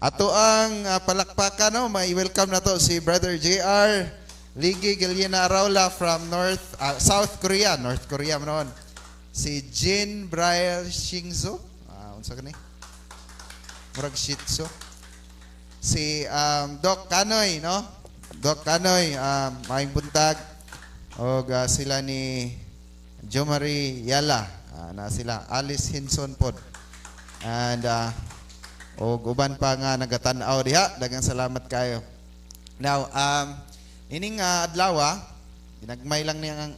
Ato ang palakpakan, no, may welcome na to si Brother JR Ligi Giliena Araula from North South Korea, North Korea man noon. Si Jean Braille Shingzo, unsa kani? Murag Shih Tzu. Si Doc Kanoy, no? Doc Kanoy, maayong buntag. Og sila ni Jo Marie Yala, na sila Alice Hinson pod. And og uban pa nga nagatan-aw diha, daghang salamat kayo. Now, ining adlaw, ginagmay lang niya ang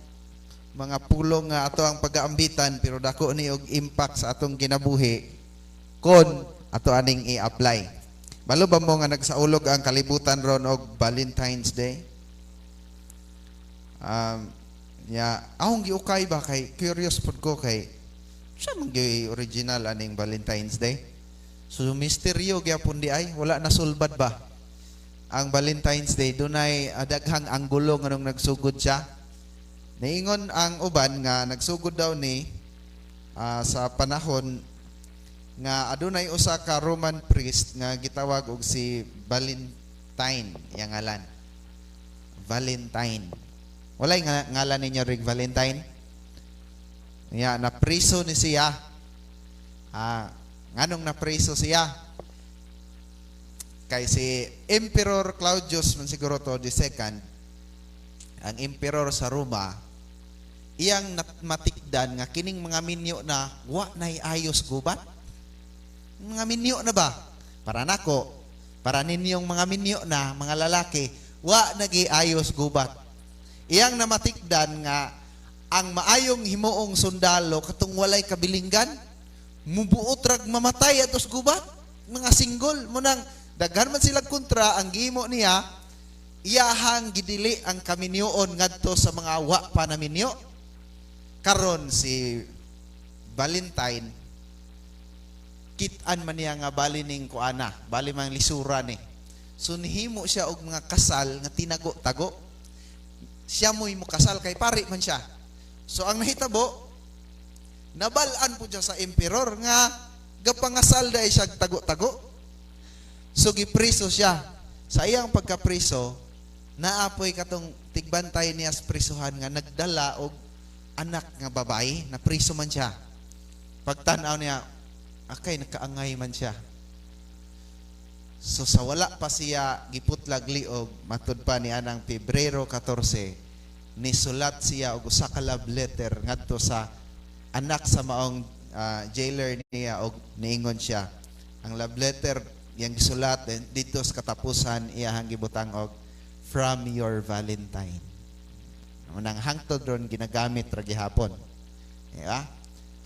mga pulong nga ato ang pagaambitan, pero dako ni og impact sa atong kinabuhi kon ato aning i-apply. Balo ba mo nga nagsaulog ang kalibutan ron og Valentine's Day? Ya, akong giukay ba kay curious pud ko kay siya man gyud original aning Valentine's Day. So misteryo gyapon di ay, wala na sulbad ba? Ang Valentine's Day, dunay daghang anggulo nganong nagsugod siya. Niingon ang uban nga nagsugod daw ni sa panahon nga adunay usa ka Roman priest nga gitawag og si Valentine, iyang ngalan. Valentine. Walay nga ngalan ninyo rig Valentine? Ya, napriso ni siya. Nganong napriso siya? Kay si Emperor Claudius man siguro to the second, ang emperor sa Roma, iyang matikdan nga kining mga minyo na wa nay ayos gubat. Mga minyo na ba? Para nako, para ninyong mga minyo na, mga lalaki, wa nagi ayos gubat. Iyang namatikdan nga ang maayong himuong sundalo katong walay kabilinggan, mubuot rag mamatay atos gubat. Mga single, munang daghan man sila kontra, ang gihimo niya, iyahang gidili ang kaminyoon ngadto sa mga wa pa na minyo. Karon si Valentine, kit-an man niya nga bali ning kuana, bali mang lisura ni. So nihimo siya og mga kasal nga tinago-tago. Siya mo'y mokasal kay pari man siya. So ang nahitabo, nabal-an po siya sa emperor nga gapangasal dahil siya tago-tago. So gipriso siya. Sa iyang pagkapriso, naapoy katong tigbantay niya sa prisuhan nga nagdala og anak nga babae, na priso man siya. Pagtanaw niya, akay nakaangay man siya. So sa wala pa siya giputlag liog, matud pa ni anang Pebrero 14, nisulat siya og usa ka love letter ngadto sa anak sa maong jailer niya og niingon siya. Ang love letter iyang gisulat, then dito sa katapusan iyahang gibutang og "From your Valentine." Unang hangtod ron ginagamit ra gihapon. Di ba?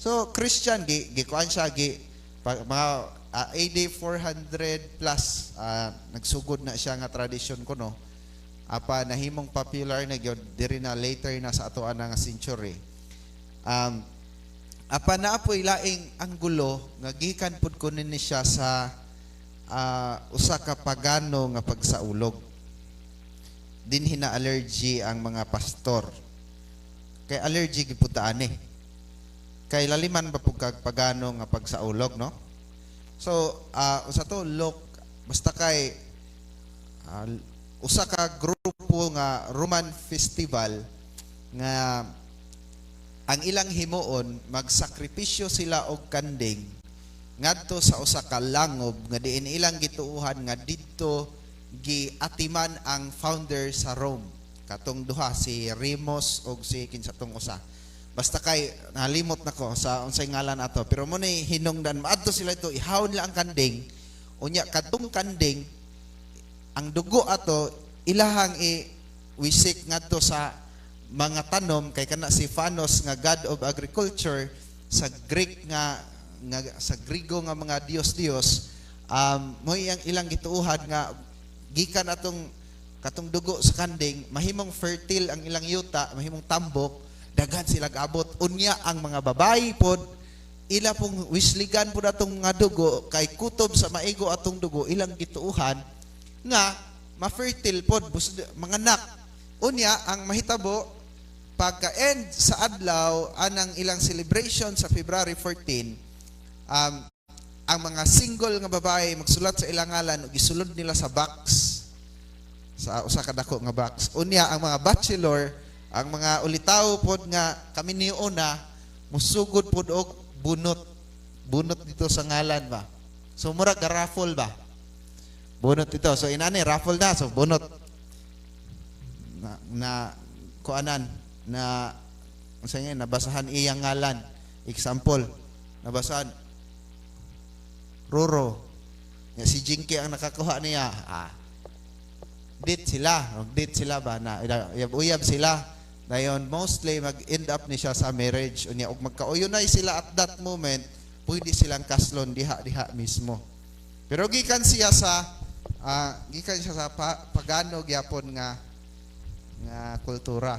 So Christian gi gikuan siya gi pa, mga AD 400 plus nagsugod na siya nga tradisyon kuno. Apa nahimong popular na gyud diri na later na sa ato nga century. Apa naapoy laing anggulo nga gikan pud kuno ni siya sa usa ka pagano nga pagsaulog. Dinhi na allergy ang mga pastor. Kay allergy gipud eh. Kay laliman ba pud kag pagano nga pagsaulog, no? So, usa to look basta kay usa ka grupo nga Roman festival nga ang ilang himuon, magsakripisyo sila og kanding ngadto sa usa ka langob nga diin ilang gituohan nga didto giatiman ang founder sa Rome, katong duha, si Remus og si kinsa tong usa, basta kay nalimot nako sa unsay ngalan ato, pero mo ni hinungdan maadto sila ito, ihawon nila ang kanding, unya kadtong kanding, ang dugo ato ilahang i wisik ngadto sa mga tanom kay kana si Fanos nga god of agriculture sa Greek nga sa Grigo nga mga Diyos-Diyos, mo iyang ilang gituohan nga gikan atong katong dugo sa kanding, mahimong fertile ang ilang yuta, mahimong tambok, daghan sila abot. Unya ang mga babayi pod, ila pong wisligan pod atong mga dugo kay kutob sa maigo atong dugo, ilang gituohan nga ma-fertile pod, manganak. Unya ang mahitabo pagka-end sa adlaw anang ilang celebration sa February 14, Ang mga single nga babae magsulat sa ilang ngalan ug isulod nila sa box, sa usa ka dako nga box. Unya ang mga bachelor, ang mga ulitawo pod nga kami ni una, musugod pod og bunot. Bunot dito sa ngalan ba. So murag raffle ba. Bunot dito. So inani raffle na, so bunot na kuanan na unsa nga nabasahan iyang ngalan. Example, nabasahan Roro. Ya, si Jinky ang nakakuha niya. Ah, date sila. Date sila ba na uyab-uyab sila. Dayon mostly mag-end up ni siya sa marriage. Unya og magkauyunay sila at that moment, pwede silang kaslon diha-diha mismo. Pero gikan siya sa pagano gyapon nga kultura.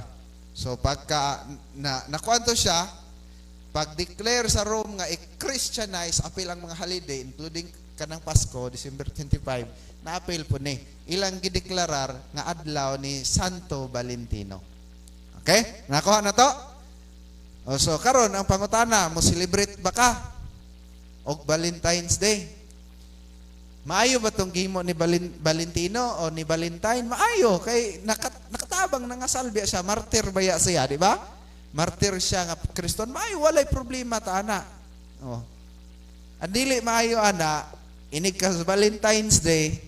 So pagka na nakuanto siya, pag-declare sa Rome nga i-Christianize apil ang mga holiday, including kanang Pasko, December 25, naapil po ni ilang gideklarar nga adlaw ni Santo Valentino. Okay? Nakuha na to? O, so karon ang pangutana, mo celebrate ba ka og Valentine's Day? Maayo ba tong gihimo ni Valentino o ni Valentine? Maayo kay nakatabang nangasal biya siya, martir baya siya, di ba? Martir siya nga Kriston. Maayo, walay problema ta ana. Oh. Ang dili maayo ana, inig ka sa Valentine's Day,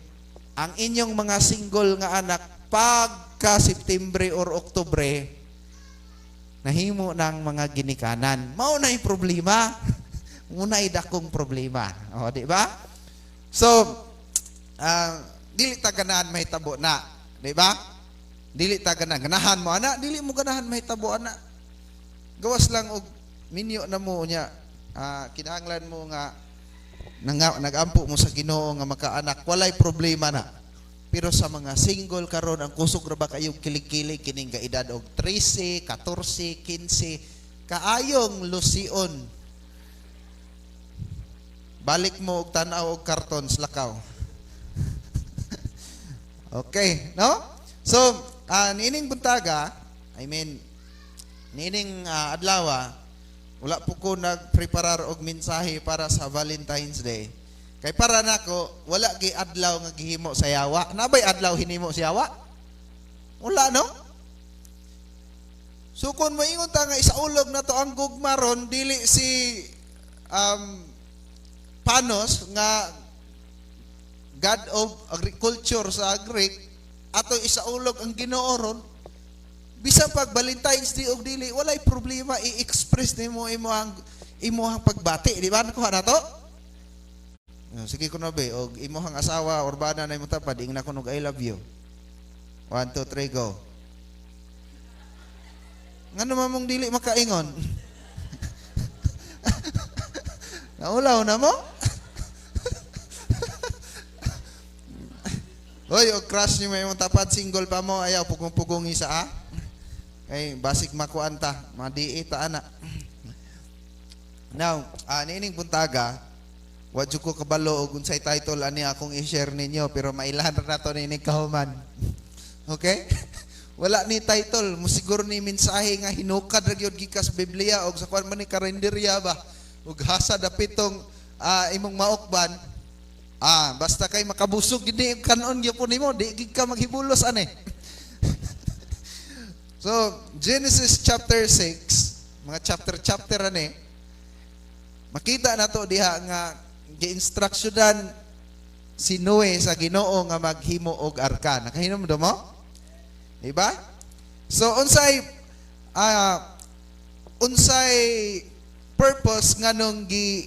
ang inyong mga single nga anak pagka September or Oktubre nahimo ng mga ginikanan. Mao na problema. Muna dakong problema. O, di ba? So, dili ta ganahan mahitabo na, di ba? Dili ta ganahan. Ganahan mo ana, dili mo ganahan mahitabo ana. Gawas lang og minyo na mo nya, kinahanglan mo nga nagampo mo sa Ginoo nga makaanak, walay problema na. Pero sa mga single karon, ang kusog ra ba kayo kilig-kilig kining edad og 13, 14, 15, kaayong lusion. Balik mo og tan-aw og kartons lakaw. Okay, no? So, niining buntaga, I mean, niining adlawa, wala po ko nagpreparar og mensahe para sa Valentine's Day. Kay para nako, wala gi adlaw nga gihimo sa yawa. Nabay adlaw hinimo sa yawa? Wala, no? So kung moingon ta nga isaulog na to ang gugma ron, dili si Panos nga God of agriculture sa Greek ato isaulog ang Ginoo ron, bisan pag Valentine's Day og dili, walay problema i-express nimo imo ang pagbati, di ba? Nakuha na to? Oh, sige kuno be, og imong asawa or bana na imong tapad, ingna kuno "I love you." One, two, three, go. Ngano man mong dili makaingon? Naulaw na mo? Hoy, og crush ni mo imong tapad, single pa mo, ayaw pugong-pugong isa ah. Kay basig makuan ta, madii ta ana. Now, niining buntaga, wa jud ko kabalo og unsay title ani akong i-share ninyo, pero mailahan ra nato niining kahuman. Okay? Wala ni title, mo siguro ni mensahe nga hinukad ra gyud gikas Biblia og sa kuan man ni karinderya ba. Ug hasa dapitong imong maukban. Basta kay makabusog gid ni kanon gyud nimo, di gid ka maghibulos ani. So, Genesis chapter 6, mga chapter chapter ani, makita nato diha nga gi-instructionan si Noe sa Ginoo nga maghimo og arka. Nakahinom do mo? Di ba? So unsay purpose nganong gi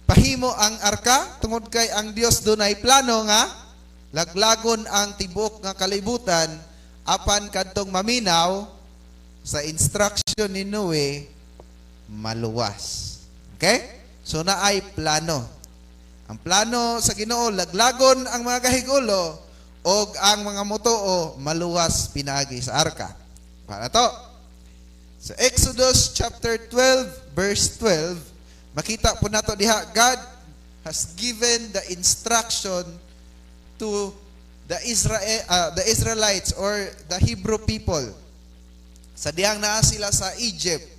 pahimo ang arka? Tungod kay ang Dios dunay plano nga laglagon ang tibuok nga kalibutan, apan kadtong maminaw sa instruction ni Noe maluwas. Okay? So naay plano. Ang plano sa Ginoo, laglagon ang mga kahigulo og ang mga mutuo maluwas pinaagi sa arka. Para to. Sa Exodus chapter 12 verse 12, makita po nato diha, God has given the instruction to the Israelites or the Hebrew people. Sa dihang naa sila sa Egypt.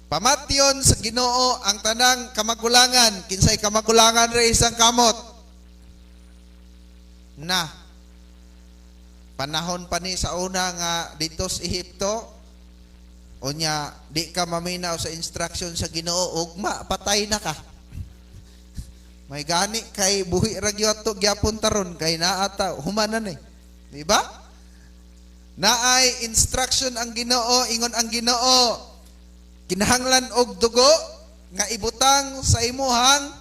Pamatyon sa Ginoo ang tanang kamagulangan. Kinsay kamagulangan re isang kamot? Na panahon pa ni sa una nga dito sa Ehipto, unya di ka maminaw sa instruction sa Ginoo, ugma patay na ka. May gani kay buhi ra gyud ato gyapon taron kay naa ta humanan eh. Di ba? Naay instruction ang Ginoo, ingon ang Ginoo, kinahanglan og dugo nga ibutang sa imuhang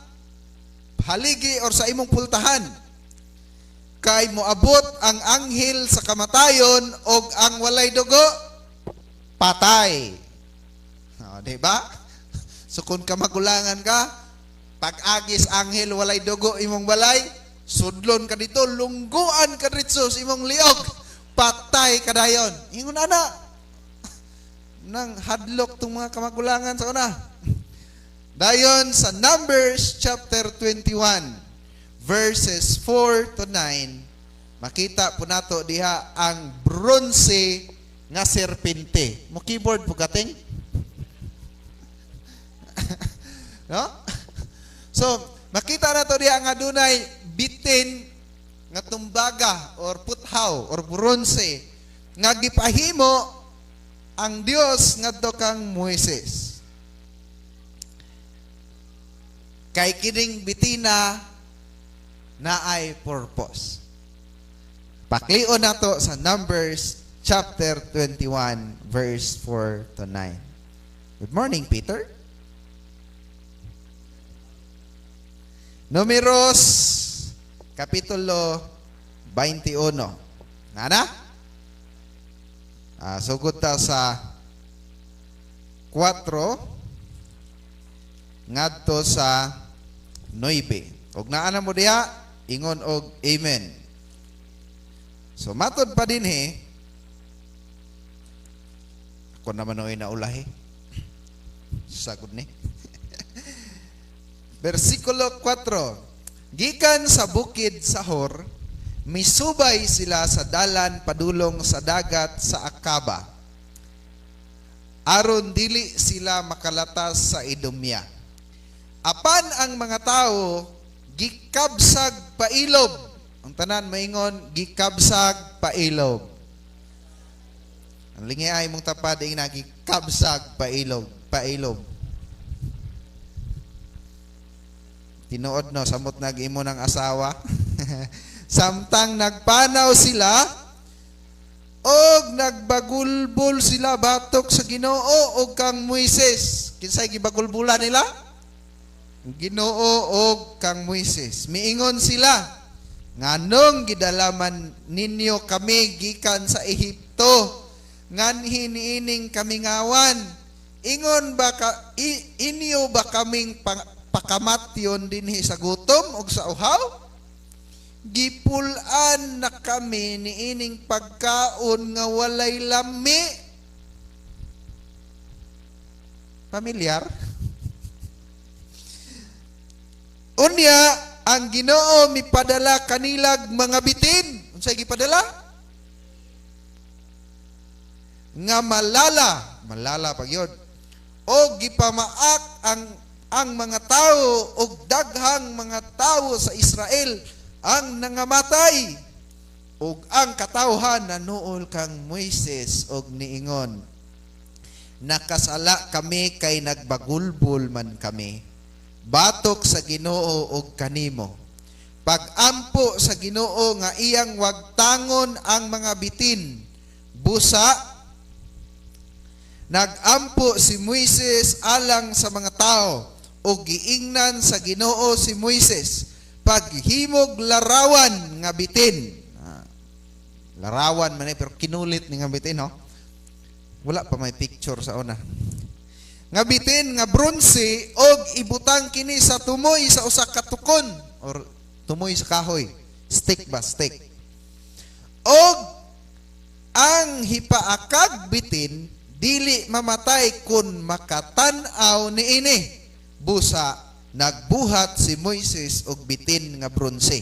haligi or sa imong pultahan. Kay moabot ang anghel sa kamatayon og ang walay dugo patay. Oh, di ba? So kung kamagulangan ka, pag-agis anghel walay dugo imong balay, sudlon ka dito, lungguan ka dito sa imong liog, patay ka dayon. Ingon ana. Nang hadlok tong mga kamagulangan sa una. Dayon sa Numbers chapter 21 verses 4 to 9, makita po nato diha ang bronze nga serpente. Mo keyboard po kating? No? So, makita nato diha nga dunay bitin nga tumbaga or puthaw or bronze nga gipahimo ang Dios ngadto kang Moises. Kay kining bitina naay purpose. Paklion nato sa Numbers chapter 21 verse 4 to 9. Good morning, Peter. Numeros kapitulo 21. Nana? Sugod ta sa 4 ngadto sa 9. Og naa na mo diha, ingon og amen. So matod pa dinhi, ako naman oy naulahi. Sagod ni. Versikulo 4. Gikan sa bukid sa Hor, misubay sila sa dalan padulong sa dagat sa Akaba. Aron dili sila makalatas sa Edomia. Apan ang mga tao gikabsag pailob. Ang tanan maingon, gikabsag pailob. Ang lingi ay mong tapad ing na gikabsag pailob, pailob. Tinuod no, samot nag-imo ng asawa. Samtang nagpanaw sila, og nagbagulbol sila batok sa Ginoo og kang Moises. Kinsay gibagulbulan nila? Ginoo og kang Moises. Miingon sila, nganong gidalaman ninyo kami gikan sa Ehipto, nganhi niining kamingawan? Ingon ba ka, inyo ba kaming pakamatyon dinhi sa gutom og sa uhaw? Gipul-an na kami niining pagkaon nga walay lami. Pamilyar? Unya, ang Ginoo mipadala kanilag mga bitin. Unsay gipadala? Nga malala, malala pag yun. O gipamaak ang mga tao og daghang mga tao sa Israel ang nangamatay. Ug ang katawhan nanuol kang Moises og niingon, nakasala kami kay nagbagulbol man kami batok sa Ginoo og kanimo. Pagampo sa Ginoo nga iyang wagtangon ang mga bitin, busa nagampo si Moises alang sa mga tao, ug giingnan sa Ginoo si Moises, paghimog larawan nga bitin. Larawan man eh, pero kinulit ni nga bitin, no? Wala pa may picture sa una. Nga bitin nga bronze og ibutang kini sa tumoy sa usa ka tukon or tumoy sa kahoy. Stick ba? Stick. Og ang hipaakag bitin dili mamatay kun makatan-aw niini. Busa nagbuhat si Moises og bitin nga bronze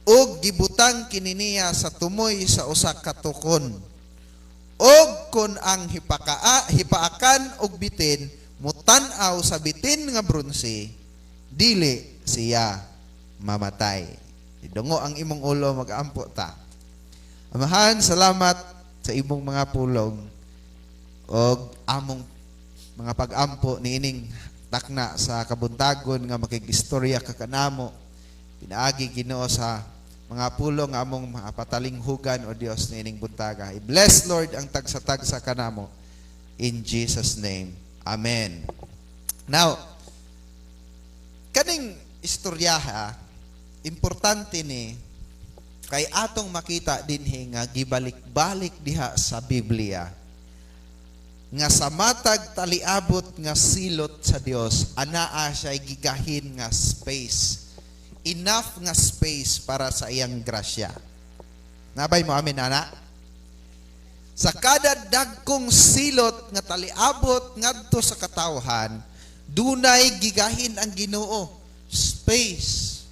og gibutang kini niya sa tumoy sa usa ka tukon. Og kun ang hipaakan og bitin Mutan-aw sa bitin nga bronse, dili siya mamatay. Idungo ang imong ulo, mag-ampo ta. Amahan, salamat sa imong mga pulong og among mga pag-ampo niining takna sa kabuntagon nga makig-istorya ka kanamo. Pinaagi, Ginoo, sa mga pulong nga among mga patalinghugan, o Dios, niining buntaga. I-bless, Lord, ang tagsa-tagsa kanamo. In Jesus' name. Amen. Now, kaning istoryaha, importante ni kay atong makita dinhi nga gibalik-balik diha sa Biblia nga sa matag taliabot nga silot sa Dios, anaa siya gigahin nga space, enough nga space para sa iyang grasya. Nabay mo amin ana? Sa kada dagkong silot nga taliabot ngadto sa katawhan, dunay gigahin ang Ginoo space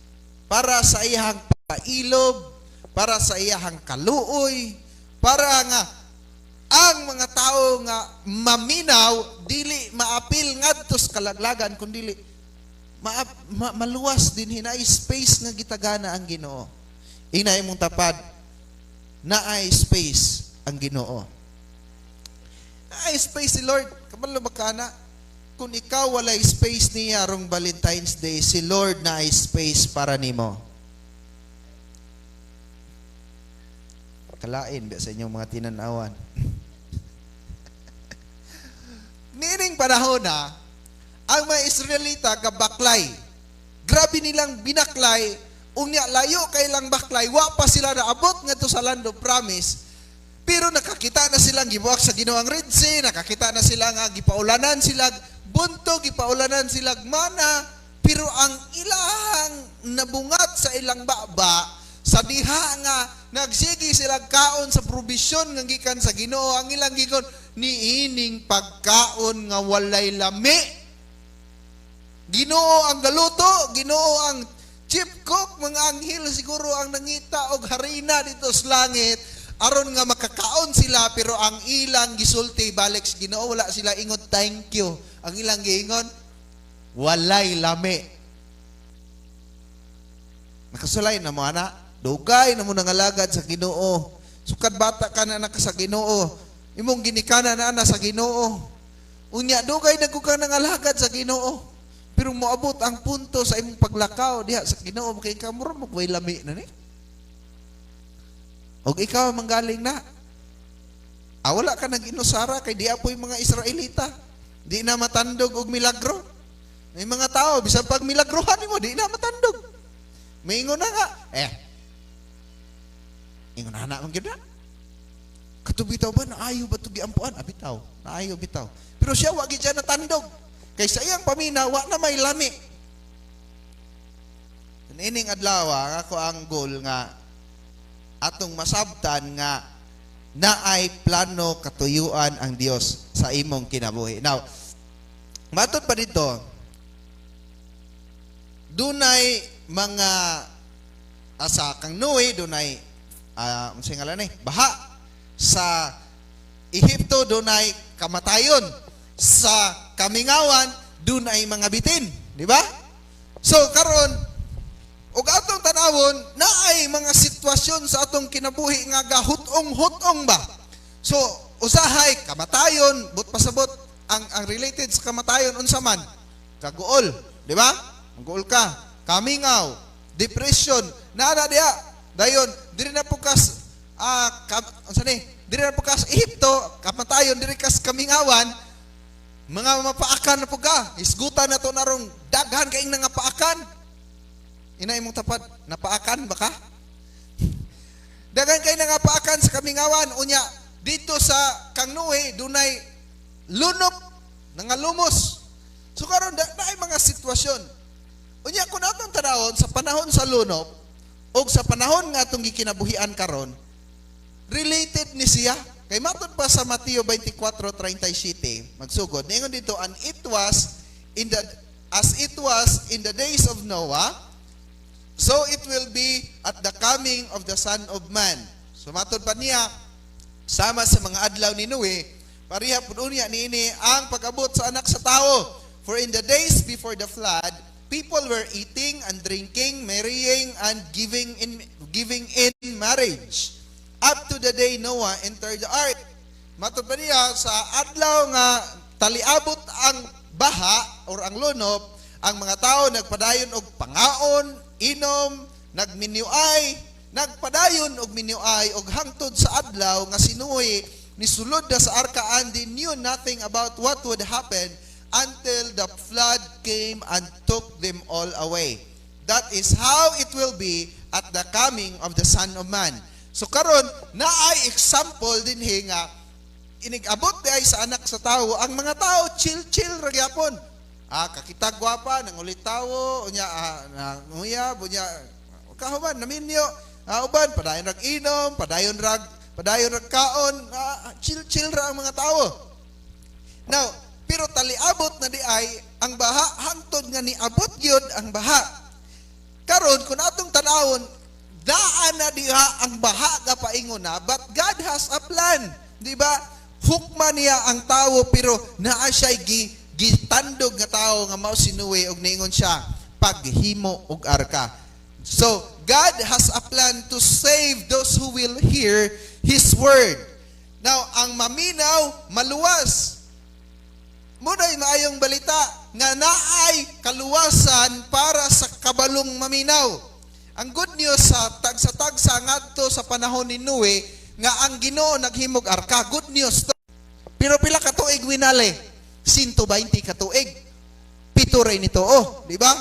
para sa iyang pailob, para sa iyang kaluoy, para nga ang mga tao nga maminaw dili maapil ngadto sa kalaglagan kun dili maluwas din. Naay space nga gitagana ang Ginoo. Ingna imong tapad, naay space ang Ginoo. Naay space si Lord. Kabalo ba ka na? Kung ikaw walay space niya rong Valentine's Day, si Lord naay space para nimo. Kalain ba sa inyong mga tinanawan? Niining panahon na, ang mga Israelita gabaklay. Grabe nilang binaklay, unya layo kay lang baklay, wa pa sila naabot ngadto sa Land of Promise. Pero nakakita na silang gibuak sa Ginoo ang Red Sea, nakakita na sila nga gipaulanan sila buntog, gipaulanan sila mana, pero ang ilang nabungat sa ilang baba sa diha nga nagsige sila kaon sa probisyon nga gikan sa Ginoo, ang ilang gigon niining pagkaon nga walay lami. Ginoo ang galuto, Ginoo ang chief cook, mga anghel siguro ang nangita og harina dito sa langit aron nga makakaon sila, pero ang ilang gisulti balik sa Ginoo, wala sila ingon "Thank you." Ang ilang giingon, "Walay lami." Nakasulay na mo ana? Dugay na mo nangalagad sa Ginoo. Sukad bata ka na naka sa Ginoo. Imong ginikana na ana sa Ginoo. Unya dugay na ka nangalagad sa Ginoo. Pero moabot ang punto sa imong paglakaw diha sa Ginoo, kay ka mura mo way lami na ni. Og ikaw manggaling na. Ah, wala ka nag-inusara kay di apoy mga Israelita. Di na matandog og milagro. May mga tao, bisan pag milagrohan nimo, di na matandog. May ingon na nga, eh, ingon na na man gyud na. Kato bitaw ba, naayo ba ito giampuan? Ah, bitaw, naayo bitaw. Pero siya, wa gyud siya natandog. Kay sa iyang pamina, wa na may lami. Ining adlaw, ako ang goal nga atong masabtan nga naay plano katuyuan ang Dios sa imong kinabuhi. Now, matod pa dito, dunay mga asa kang Noe, dunay unsay ngalan ni? Baha. Sa Ehipto dunay kamatayon. Sa kamingawan dunay mga bitin, di ba? So karon ug atong tanawon, naay mga sitwasyon sa atong kinabuhi nga gahut-ong-hut-ong ba. So usahay kamatayon, but pasabot ang related sa kamatayon unsa man? Kaguol, di ba? Maguol ka, kamingaw, depression, naa na diha. Dayon diri na po kas unsa ni? Diri na po kas Ehipto, kamatayon, diri kas kamingawan, mga mapaakan na po ka. Isgutan na to narong daghan kaing nangapaakan. Ingna imong tapad, napaakan ba ka? Daghan kay nangapaakan sa kamingawan. Unya, dito sa kang Noe, dunay lunop, nangalumos. So karon naay mga sitwasyon. Unya kung atong tanawon sa panahon sa lunop og sa panahon nga atong gikinabuhian karon, related ni siya. Kay matod pa sa Mateo 24:37, magsugod. Ningon dito, "And it was in the as it was in the days of Noah, so it will be at the coming of the Son of Man." So matod pa niya, sama sa mga adlaw ni Noe, Pareha pud unya niini ang pag-abot sa Anak sa Tawo. For in the days before the flood, people were eating and drinking, marrying and giving in marriage, up to the day Noah entered the ark. Matod pa niya sa adlaw nga taliabot ang baha or ang lunop, ang mga tao nagpadayon og pangaon, inom, nagminyuay, nagpadayon og minyuay og hangtod sa adlaw nga si Noe nisulod na sa arka, and they knew nothing about what would happen until the flood came and took them all away. That is how it will be at the coming of the Son of Man. So karon, naay example dinhi nga inig-abot di ay sa Anak sa Tawo, ang mga tao chill chill ra gyapon. Kakita gwapa nang ulit tawo unya, nanguyab unya, kahuman naminyo, uban padayon rag inom, padayon rag kaon, chill chill ra ang mga tao. Now, pero taliabot na di ay ang baha, hangtod nga niabot gyud ang baha. Karon, kung atong tan-awon, daan na diha ang baha gapaingon na, but God has a plan, di ba? Hukma niya ang tao, pero naa siya gitandog nga tao nga mao si Noe, og niingon siya paghimo og arka. So God has a plan to save those who will hear His word. Now, ang maminaw, maluwas. Muna'y maayong balita nga naay kaluwasan para sa kabalong maminaw. Ang good news sa tagsa-tagsa ngadto sa panahon ni Noe nga ang Ginoo naghimog arka. Good news to. Pero pila ka tuig winali? 120 ka tuig. 7 ray nito. Oh, di ba?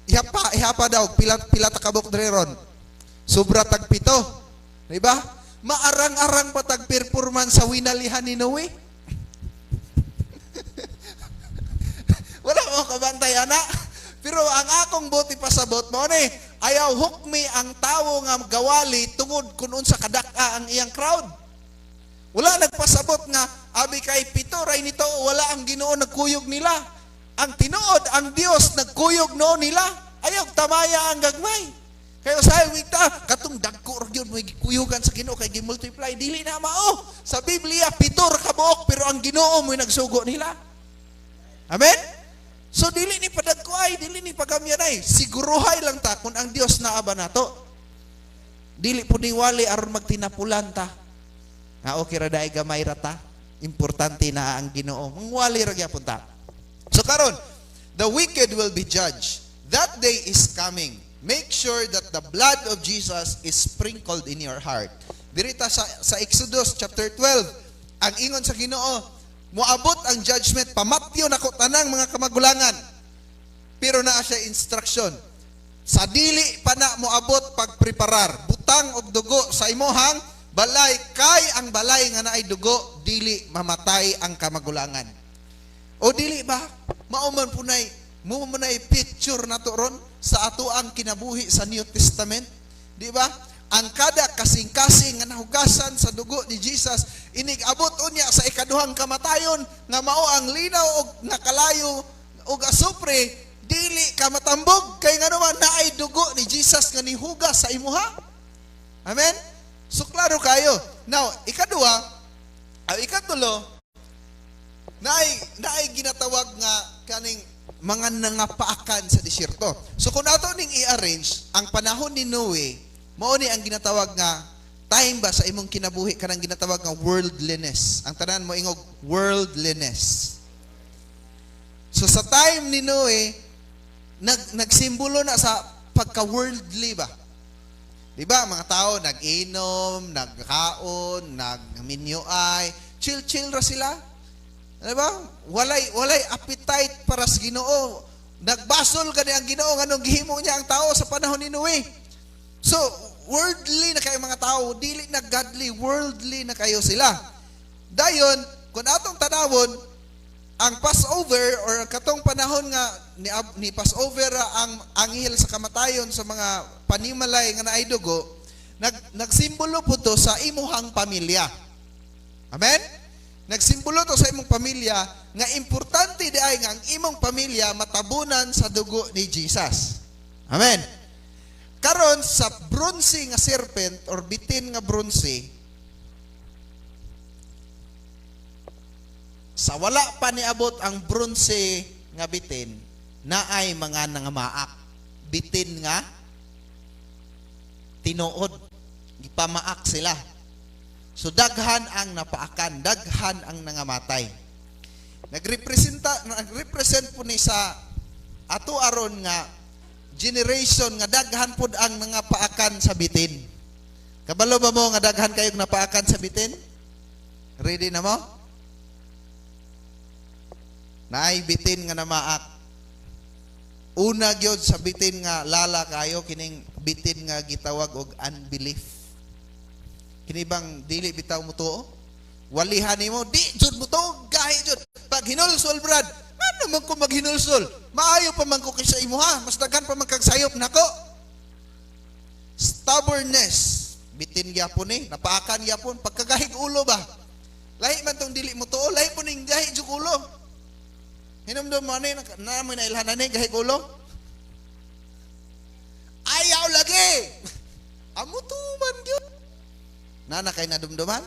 Ihapa, ihapa daw pila pila ta kabuk diri ron. Sobra tag 7. Di ba? Maarang-arang pa tag performance sa winalihan ni Noe. Wala mo kabantay ana. Pero ang akong buot ipasabot mo ni, ayaw hukmi ang tawo nga gawali tungod kun unsa kadak-a ang iyang crowd. Wala nagpasabot nga abi kay 7 ray nito, wala ang Ginoo nagkuyog nila. Ang tinuod, ang Dios nagkuyog no nila. Ayaw tamaya ang gagmay. Kaya sa wita katong dagko ra gyud mo gikuyugan sa Ginoo kay gi-multiply, dili na mao. Sa Biblia 7 ra ka buok, pero ang Ginoo mo nagsugo nila. Amen? So dili ni padagko ay, dili ni pagamyanay. Siguruhay lang ta kung ang Dios naa ba nato. Dili po ni wali aron magtinapulan ta. Nga okay ra dai, gamay ra ta. Importante na ang Ginoo. Mangwali ra gyapon ta. So karon, the wicked will be judged. That day is coming. Make sure that the blood of Jesus is sprinkled in your heart. Dirita sa Exodus chapter 12, ang ingon sa Ginoo, moabot ang judgment, pamatyo nako tanang mga kamagulangan. Pero naa siya instruction. Sa dili pa na moabot, pagpreparar, butang og dugo sa imuhang balay, kay ang balay nga naay dugo, dili mamatay ang kamagulangan. O dili ba? Mao man punay mo man nay picture nato ron sa ato ang kinabuhi sa New Testament, di ba? Ang kada kasing-kasing nga nahugasan sa dugo ni Jesus, inig abot unya sa ikaduhang kamatayon nga mao ang linaw og nakalayo og asupre, dili ka matambog kay ngano man naay dugo ni Jesus nga nihugas sa imuha. Amen? So klaro kayo. Now, ikaduha, ang ikatulo, naay ginatawag nga kaning mga nangapaakan sa disyerto. So kung ato ning i-arrange ang panahon ni Noe, mao ni ang ginatawag nga time ba sa imong kinabuhi, kanang ginatawag nga worldliness. Ang tanan mo ingog, "Worldliness." So sa time ni Noe, nagsimbolo na sa pagka-worldly ba? Di ba? Mga tao nag-inom, nagkaon, nagminyuay, chill-chill ra sila. Di ba? Walay appetite para sa Ginoo. Nagbasol gani ang Ginoo nganong gihimo niya ang tao sa panahon ni Noe. So, worldly na kayo mga tao, dili na godly, worldly na kayo sila. Dayon, kung atong tanawon, ang Passover or katong panahon nga ni Passover ang anghel sa kamatayon sa mga panimalay nga naay dugo, nagsimbolo po to sa imuhang pamilya. Amen? Nagsimbolo to sa imong pamilya nga importante di ay nga ang imong pamilya matabunan sa dugo ni Jesus. Amen. Karon sa bronze nga serpent or bitin nga bronze, Sa wala pa niabot ang bronze nga bitin, naay mga nangamaak. Bitin nga tinuod, gipamaak sila. So daghan ang napaakan, daghan ang nangamatay. Nagrepresent po ni sa ato aron nga generation nga daghan pud ang nangapaakan sa bitin. Kabalo ba mo nga daghan kayong napaakan sa bitin? Ready na mo? Naay bitin nga namaak. Una gyud sa bitin nga lala kayo, kining bitin nga gitawag og unbelief. Kini bang dili bitaw mo tuo? Walihan nimo, di jud mo tuo, gahi jud. Pag hinulsol, brad, ano man ko maghinulsol? Maayo pa man ko kaysa imuha, mas daghan pa man kag sayop nako. Stubbornness, bitin gyapon ni, napaakan gyapon pagkagahig ulo ba? Lahi man tong dili mo tuo, lahi po ning gahi jud ulo. Hinumdum mo ani na mo nailhan ani gahig ulo. Ayaw lagi. Amo tuman gyud. Nana kay nadumduman?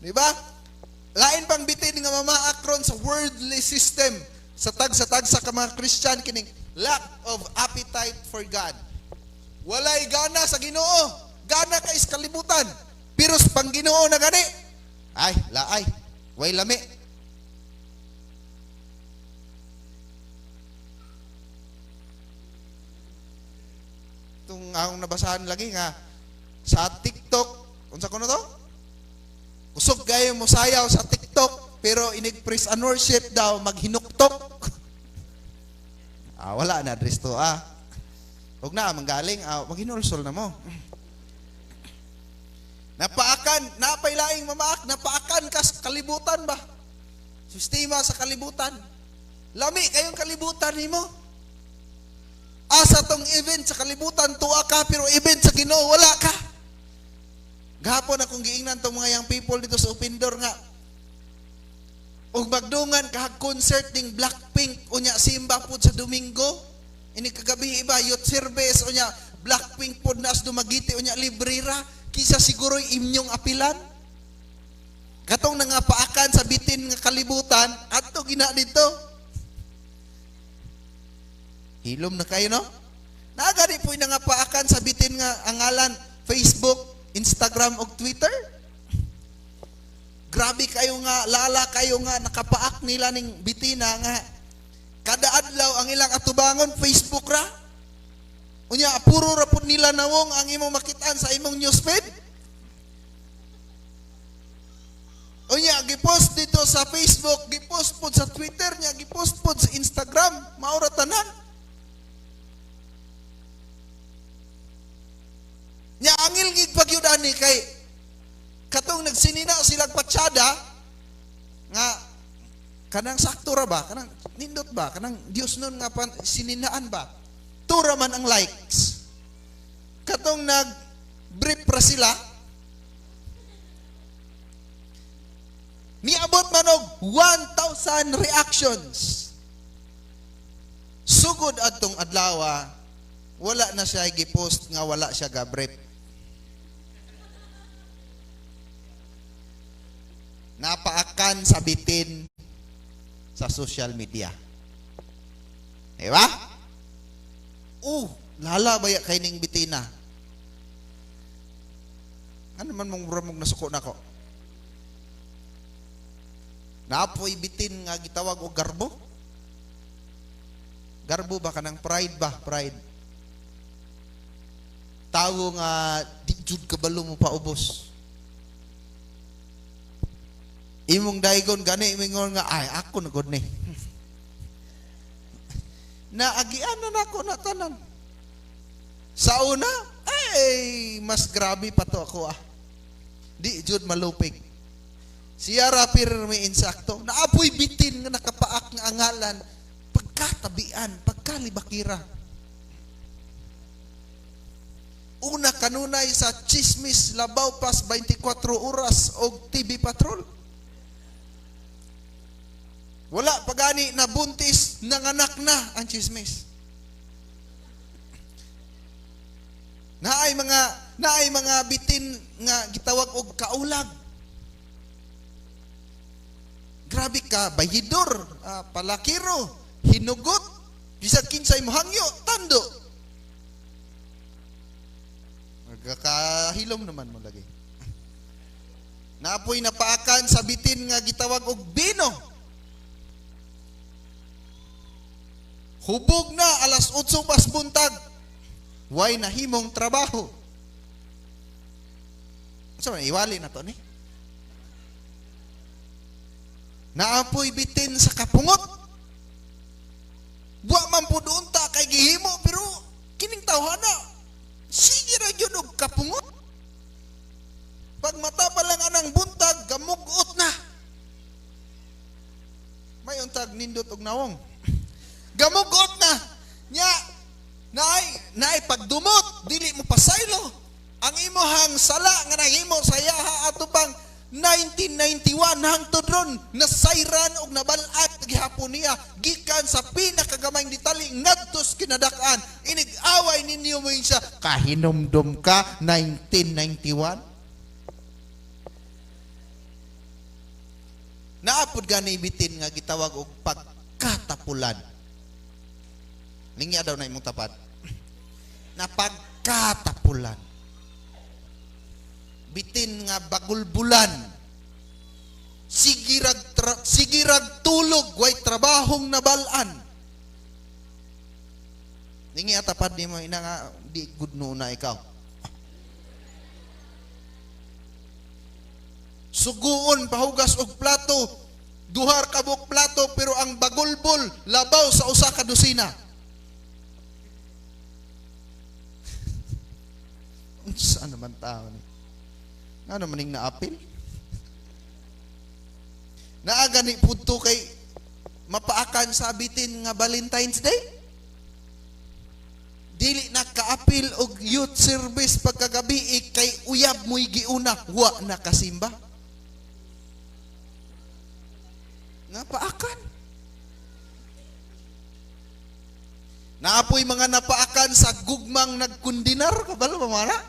Di ba? Lain pang bitin nga mamaak ron sa worldly system sa tag sa mga Christian, kining lack of appetite for God. Walay gana sa Ginoo. Gana kay sa kalibutan. Pero sa pang-Ginoo na gani. Ay, laay. Way lami. Itong akong nabasahan lagi nga sa TikTok, unsa kuno to? Kusog kayo mo sayaw sa TikTok, pero inig praise and worship daw maghinuktok. Wala na address to ah. Huwag na manggaling, maghinulsol na mo. Napaakan, napailaing mamaak, napaakan ka sa kalibutan ba? Sistema sa kalibutan. Lami kayong kalibutan nimo. Asa tong event sa kalibutan, tuwa ka, pero event sa Ginoo, wala ka. Gahapon akong giingnan tong mga young people dito sa open door nga og magdungan kahag concert ning Blackpink unya simba pud sa Domingo. Ini kagabi iba youth service unya Blackpink pud nas Dumaguete unya libre ra, kisa siguro inyong apilan. Katong nangapaakan sa bitin nga kalibutan adto gina dito. Hilom na kayo, no? Nagani po'y nangapaakan sa bitin nga angalan Facebook, Instagram og Twitter. Grabe kayo nga, lala kayo nga, nakapaak nila ning bitina nga kada adlaw ang ilang atubangon Facebook ra. Unya puro ra pud nila nawong ang imong makitaan sa imong newsfeed. Unya gipost dito sa Facebook, gipost pod sa Twitter niya, gipost pod sa Instagram, mao ra tanan. Nya angil gid pagyud ani kay katong nagsinina silang patsada nga kanang sakto ra ba, kanang nindot ba, kanang Dios nun nga pan, sininaan ba, tura man ang likes. Katong nag brief ra sila, niabot man og 1,000 reactions. Sugod adtong adlaw, wala na siya gipost nga wala siya ga-brief. Napaakan sa bitin sa social media. Di ba? Lala baya kay ning bitina. Ano man mong ramog nasuko nako? Naapoy bitin nga gitawag og garbo. Garbo ba kanang pride ba? Pride. Tawo nga di jud kabalo mo paubos. Imong daigon gani mingon nga ay ako na gud ni. Naagian na nako na tanan. Sa una, ay mas grabe pa to ako ah. Di jud malupig. Siya ra pirmi insakto. Naapoy bitin nga nakapaak nga angalan pagkatabian, pagkalibakira. Una kanunay sa chismis labaw pas 24 oras og TV Patrol. Wala pagani na buntis, nanganak na ang chismis. Naay mga bitin nga gitawag og kaulag. Grabe ka, bayidor, palakiro, hinugot, bisag kinsay mohangyo, tando. Magkakahilom naman mo lagi. Naapoy napaakan sa bitin nga gitawag og bino. Hubog na alas 8 pas buntag. Way nahimong trabaho. So, iwali na to ni. Naapoy bitin sa kapungot. Wa man pud unta kay gihimo pero kining tawhana sige ra gyud og kapungot. Pag mata pa lang anang buntag, gamugot na. May untag nindot og nawong. Gamugot na. Nya naay pagdumot, dili mo pasaylo. Ang imuhang sala nga nahimo sa yaha ato pang 1991 hangtod ron nasayran og nabal-at gihapon niya gikan sa pinakagamayng detalye ngadto sa kinadak-an. Inig-away ninyo mo siya, kahinumdum ka 1991. Naapod gani bitin nga gitawag og pagkatapulan. Lingya daw na imong tapat. Na pagkatapulan. Bitin nga bagulbulan. Sigirag tulog, way trabahong nabalan. Lingya tapad nimo ina nga di good no na ikaw. Suguon pahugas og plato, duhar ka buok plato pero ang bagulbol labaw sa usa ka dosina. Unsa naman tao ni? Ngano maning naapil? Naa gani pud to kay mapaakan sa bitin nga Valentine's Day? Dili na kaapil og youth service pagkagabi kay uyab mo'y giuna, wa na kasimba. Napaakan. Naapoy mga napaakan sa gugmang nagkundinar. Kabalo ba mga anak?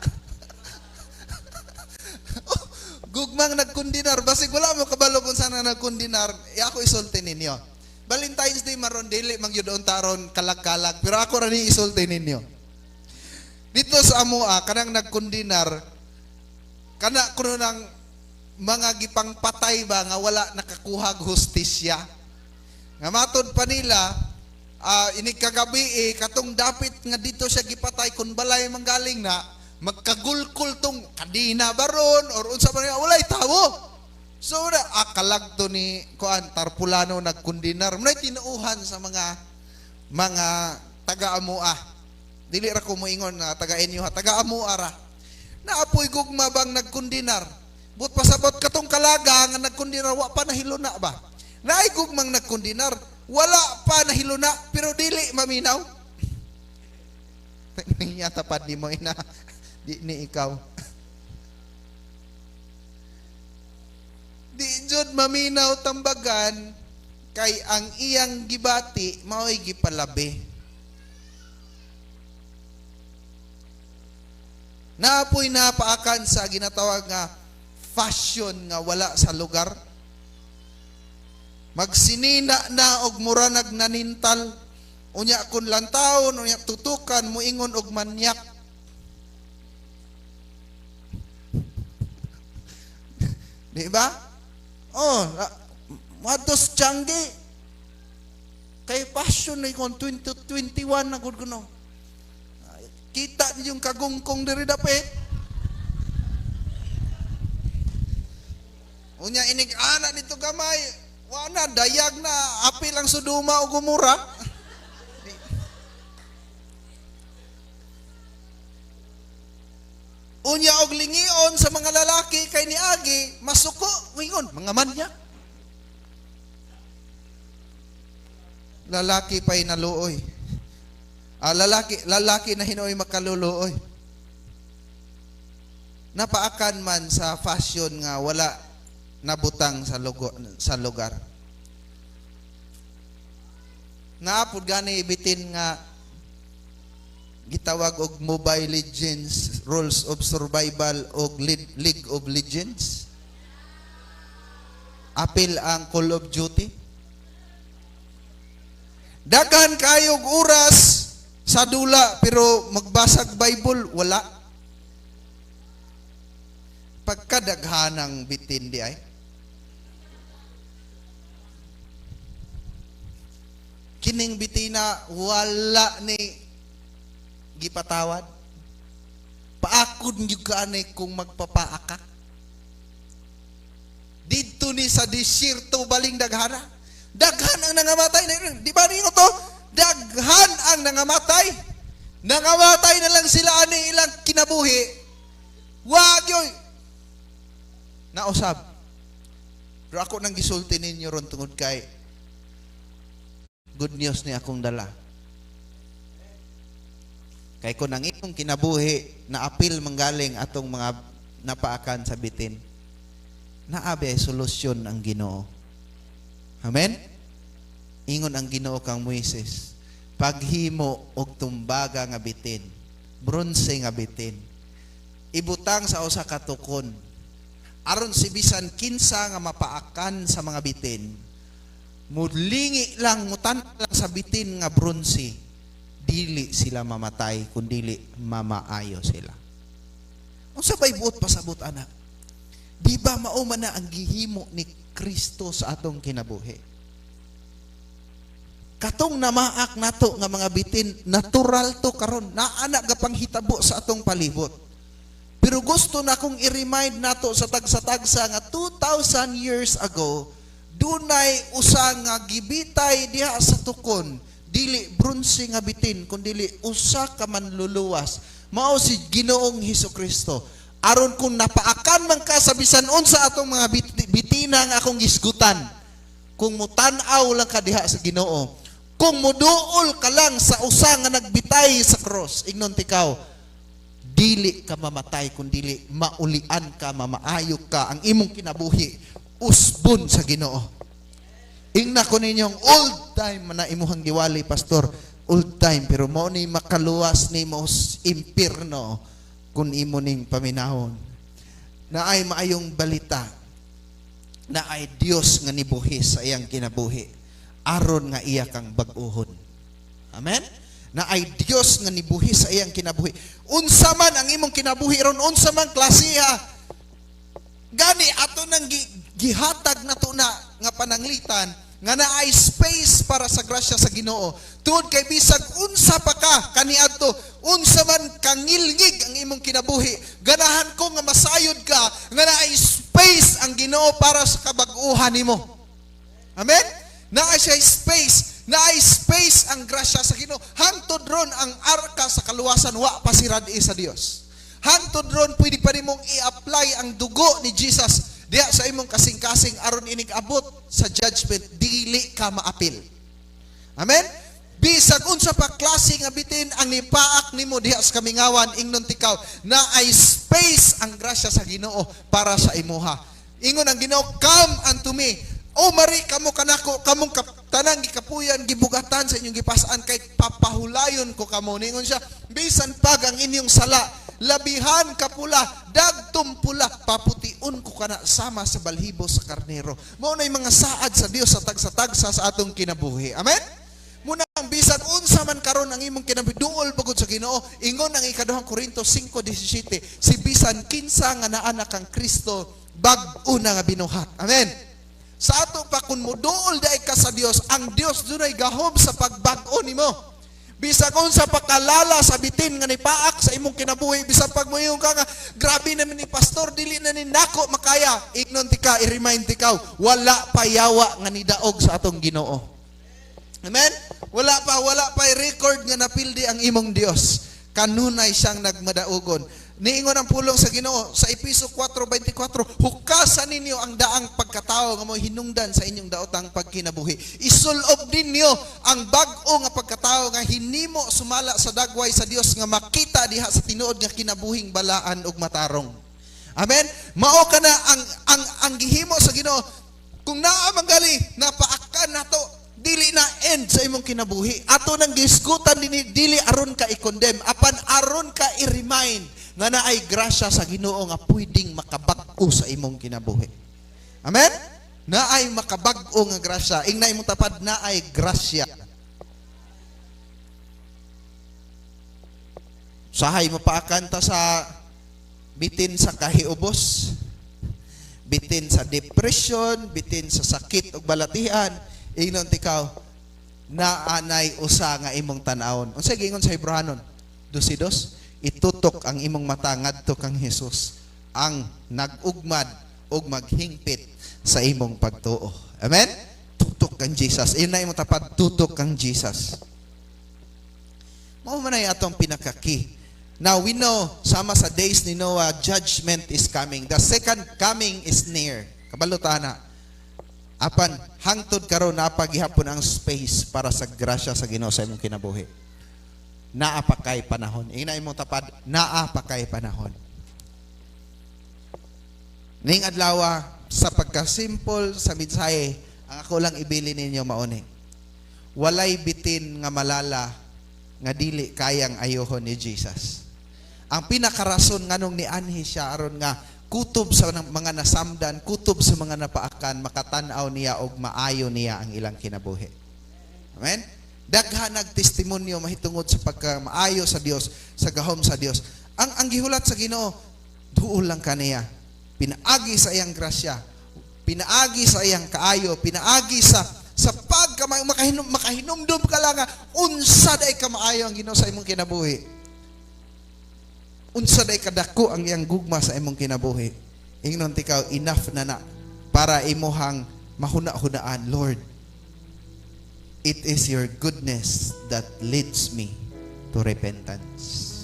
Gugmang nagkundinar. Basig wala mo kabalo kung saan na nagkundinar. Ako isulti ninyo. Valentine's Day maron dili magyud taron kalag-kalag. Pero ako ra ni isulti ninyo. Dito sa amoa kanang nagkundinar kana kuno nang mga gipangpatay ba nga wala nakakuhag hustisya. Nga matod pa nila, inig kagabi katong dapit nga dito siya gipatay kun balay manggaling na magkagulkul tong kadina baron or unsa ba niya, walay tawo. So na akalag to ni kuan Tarpulano nagkundinar. Munay tinuuhan sa mga taga-amua. Dili ra ko moingon na taga inyo ha, taga-amua ra. Naapoy gugma bang nagkundinar? But pasabot katong kalaga nga nagkundinar wa pa nahiluna ba? Naay gugmang nagkundinar, wala pa nahiluna pero dili maminaw. Niya tapad nimo ina, di ni ikaw. Di jud maminaw tambagan kay ang iyang gibati mao'y gipalabi. Naapoy napaakan sa ginatawag nga fashion nga wala sa lugar. Magsinina na og mura nagnanintal. Unya kun lantawon, unya tutukan, muingon og manyak. Di ba? Oh, matos tiyanggi. Kay fashion na ikon 2021 na gud kuno. Kita niyong kagungkong diri dapit. Unya inig ana dito gamay, wana dayag na apil ang Sodoma o Gomora. Unya og lingion sa mga lalaki kay niagi masuko wingon mga manyak. Lalaki pa'y naluoy. Lalaki na hinuoy makaluluoy. Napaakan man sa fashion nga wala nabutang sa sa lugar. Naapod gani bitin nga gitawag og Mobile Legends, Rules of Survival og League of Legends. Apil ang Call of Duty. Daghan kayog oras sa dula pero magbasag Bible wala. Pagkadaghanang bitin di ay. Kining bitina wala ni gipatawad. Paakod gyud ka ani kung magpapaaka. Didto ni sa desierto baling daghana. Daghan ang nangamatay. Di ba ninyo to? Daghan ang nangamatay. Nangamatay na lang sila ani ilang kinabuhi. Wag yoy. Nausab. Pero ako nang gisulti ninyo ron tungod kay good news ni akong dala. Kay kung ang imong kinabuhi na apil manggaling atong mga napaakan sa bitin, naabi ay solusyon ang Ginoo. Amen? Ingon ang Ginoo kang Moises, paghimo og tumbaga nga bitin, bronse nga bitin, ibutang sa usa ka tukon, aron si bisan kinsa nga mapaakan sa mga bitin, mulingi lang, mutan lang sa bitin nga bronse, dili sila mamatay, kundili mamaayo sila. Unsa bay buot pasabot ana? Di ba mao man na ang gihimo ni Kristo sa atong kinabuhi? Katong namaak nato nga mga bitin, natural to karon, naa na gapanghitabo sa atong palibot. Pero gusto na kong i-remind nato sa tagsa-tagsa nga 2,000 years ago, dunay usa nga gibitay diha sa tukon, dili bronse nga bitin, kundili usa ka manluluwas. Mao si Ginoong Hesus Kristo. Aron kung napaakan man ka sa bisan unsa atong mga bitina nga akong gisgutan, kung mutan-aw lang ka diha sa Ginoo, kung muduol ka lang sa usa nga nagbitay sa cross, ingnon tikaw, dili ka mamatay kun dili maulian ka, mamaayo ka, ang imong kinabuhi usbon sa Ginoo. Ingna ko ninyong old time na imuhang giwali, pastor, old time, pero mao ni makaluwas nimo sa impierno kung imo ning paminahon. Na ay maayong balita, na ay Dios nga nibuhi sa iyang kinabuhi, aron nga iya kang bag-uhon. Amen? Na ay Dios nga nibuhi sa iyang kinabuhi. Unsa man ang imong kinabuhi ron, unsa man klasiha, gani ato nang gihatag nato na nga pananglitan nga naay space para sa grasya sa Ginoo. Tungod kay bisag unsa pa ka kaniadto, unsa man kangilngig ang imong kinabuhi, ganahan ko nga masayod ka nga naay space ang Ginoo para sa kabag-uhan nimo. Amen? Naay siya space, naay space ang grasya sa Ginoo. Hangtod ron ang arka sa kaluwasan wa pa sirad sa Dios. Hangtod ron pwede pa nimong i-apply ang dugo ni Jesus diha sa imong kasing-kasing aron inig abot sa judgment, dili ka maapil. Amen? Bisag unsa pa klase nga bitin ang nipaak nimo diha sa kamingawan, ingnon tikaw, na ay space ang grasya sa Ginoo para sa imuha. Ingon ang Ginoo, "Come unto me." O mari kamo kanako, kamong tanang gikapuyan, gibugatan sa inyong gipasan, kay papahulayon ko kamo. Ningon siya, bisan pag ang inyong sala labihan kapula, dagtum pula, papution ko kana sama sa balhibo sa karnero. Mao na mga saad sa Dios sa tagsa-tagsa sa atong kinabuhi. Amen? Muna ang bisan unsa man karon ang imong kinabuhi, duol pagod sa Ginoo. Ingon ang ikaduhang Korinto 5:17, si bisan kinsa nga naa na kang Kristo, bag-o na nga binuhat. Amen. Sa ato pa kung muduol dai ka sa Dios, ang Dios dunay gahom sa pagbag-o nimo. Bisag unsa pakalala sa bitin nga nipaak sa imong kinabuhi, bisan pag moingon ka nga grabe naman ni pastor, dili na ni nako makaya, ignon ti ka, i-remind ti ka, wala pa yawa nga nidaog sa atong Ginoo. Amen? Wala pa record nga napildi ang imong Dios. Kanunay siyang nagmadaugon. Niingon ang pulong sa Ginoo sa Epeso 4:24, hukasan ninyo ang daang pagkatao nga mo hinungdan sa inyong daotang pagkinabuhi. Isulob ninyo ang bag-o nga pagkatao nga hinimo sumala sa dagway sa Dios nga makita diha sa tinuod nga kinabuhing balaan ug matarong. Amen. Mao kana ang gihimo sa Ginoo. Kung naa man gali napaakan nato, dili na end sa imong kinabuhi. Ato nang gisgutan dinhi dili aron ka i-condemn, apan aron ka i-remind nga naay grasya sa Ginoo nga pwedeng makabag-o sa imong kinabuhi. Amen? Naay makabag-o nga grasya. Ingna imong tapad, naay grasya. Sahay mapaakan ta sa bitin sa kahiubos, bitin sa depression, bitin sa sakit ug balatian, ingnon tikaw, naanay usa nga imong tan-awon. Unsa giingon sa Hebreohanon 12:2? Itutok ang imong mata ngadto kang Hesus, ang nag-ugmad ug maghingpit sa imong pagtuo. Amen? Tutok kang Jesus. Ingna imong tapad, tutok kang Jesus. Mao man ay atong pinaka-key. Now we know, sama sa days ni Noah, judgment is coming. The second coming is near. Kabalo ta na. Apan hangtod karon naa pa gihapon ang space para sa grasya sa Ginoo sa imong kinabuhi. Naa pa kay panahon. Ingna imong tapad, naa pa kay panahon. Ning adlaw, sa pagkasimple sa mensahe, ang ako lang ibili ninyo mauni. Walay bitin nga malala nga dili kayang ayohon ni Jesus. Ang pinakarason nganong nianhi siya aron nga kutob sa mga nasamdan, kutob sa mga napaakan, makatan-aw niya og maayo niya ang ilang kinabuhi. Amen? Daghan nagtestimonyo mahitungod sa pagkamaayo sa Dios, sa gahom sa Dios. Ang gihulat sa Ginoo, duol lang kaniya. Pinaagi sa iyang grasya, pinaagi sa iyang kaayo, pinaagi sa pagka makahinumdum ka lang nga unsa day kamaayo ang Ginoo sa imong kinabuhi. Unsa day kadako ang iyang gugma sa imong kinabuhi. Ingnon tikaw, enough na na para imuhang mahuna-hunaan, "Lord, it is your goodness that leads me to repentance."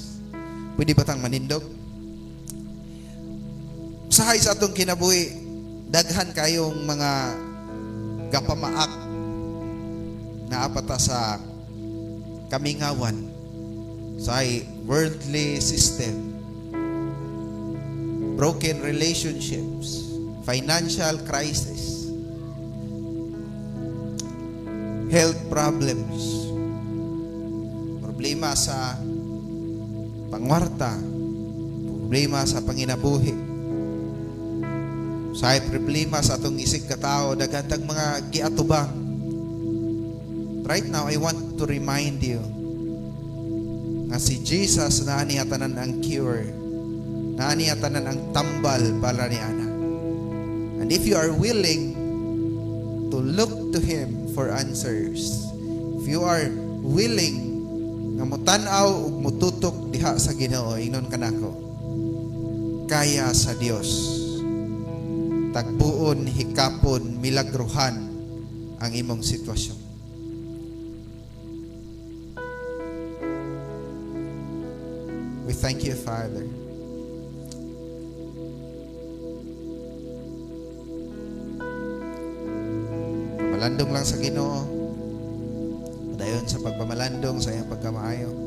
Pwede ba tang manindog? Sahay sa atong kinabuhi, daghan kayong mga gapamaak naa pa ta sa kamingawan, sa worldly system, broken relationships, financial crisis, health problems, problema sa pangwarta, problema sa panginabuhi, sa problema sa atong isig katao, daghan tag mga giatubang. Right now, I want to remind you nga si Jesus naa niya tanan ang cure. Naa niya tanan ang tambal para ni ana. And if you are willing to look to Him for answers, if you are willing nga mutan-aw ug mututok diha sa Ginoo, ingnon kanako, kaya sa Dios tagbuon, hikapon, milagruhan ang imong sitwasyon. We thank you, Father. Pamalandong lang sa Ginoo. Padayon sa pagpamalandong sa iyang pagkamaayo.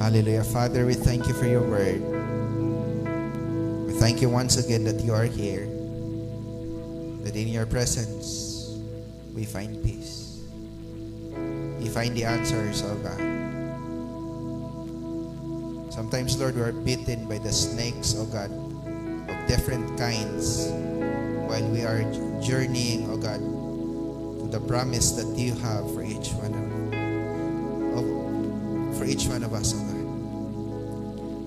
Hallelujah. Father, we thank you for your word. We thank you once again that you are here. That in your presence, we find peace. We find the answers, oh God. Sometimes, Lord, we are bitten by the snakes, oh God, of different kinds while we are journeying, oh God, to the promise that you have for each one of us, oh God.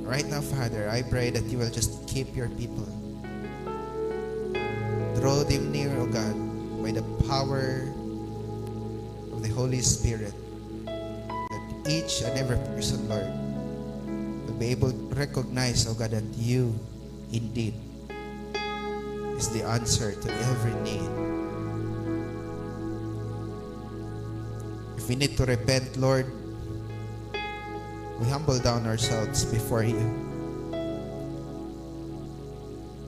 Right now, Father, I pray that you will just keep your people. Draw them near, oh God, by the power of the Holy Spirit, that each and every person, Lord, will be able to recognize, oh God, that you indeed is the answer to every need. If we need to repent, Lord, we humble down ourselves before you.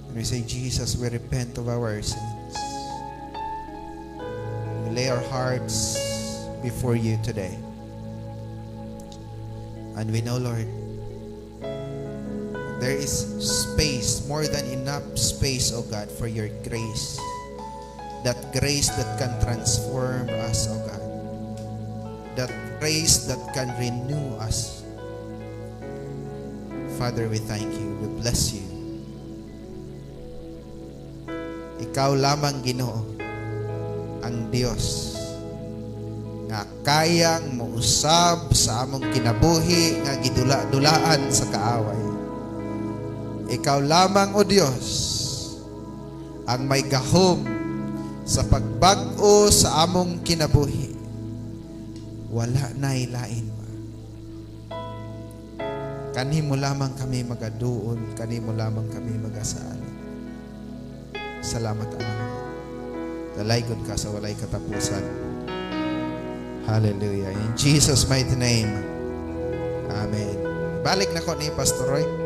And we say, "Jesus, we repent of our sins." We lay our hearts before you today. And we know, Lord, there is space, more than enough space, oh God, for your grace. That grace that can transform us, oh God. That grace that can renew us. Father, we thank you. We bless you. Ikaw lamang, Ginoo, ang Dios nga kayang muusab sa among kinabuhi nga gidula-dulaan sa kaaway. Ikaw lamang, O Dios, ang may gahom sa pagbag-o sa among kinabuhi. Wala na ilain pa. Kanimo lamang kami magaduol, kanimo lamang kami magasalig. Salamat, Ama. Dalaygon ka sa walay katapusan. Hallelujah. In Jesus' mighty name. Amen. Balik na ko ni Pastor Roy.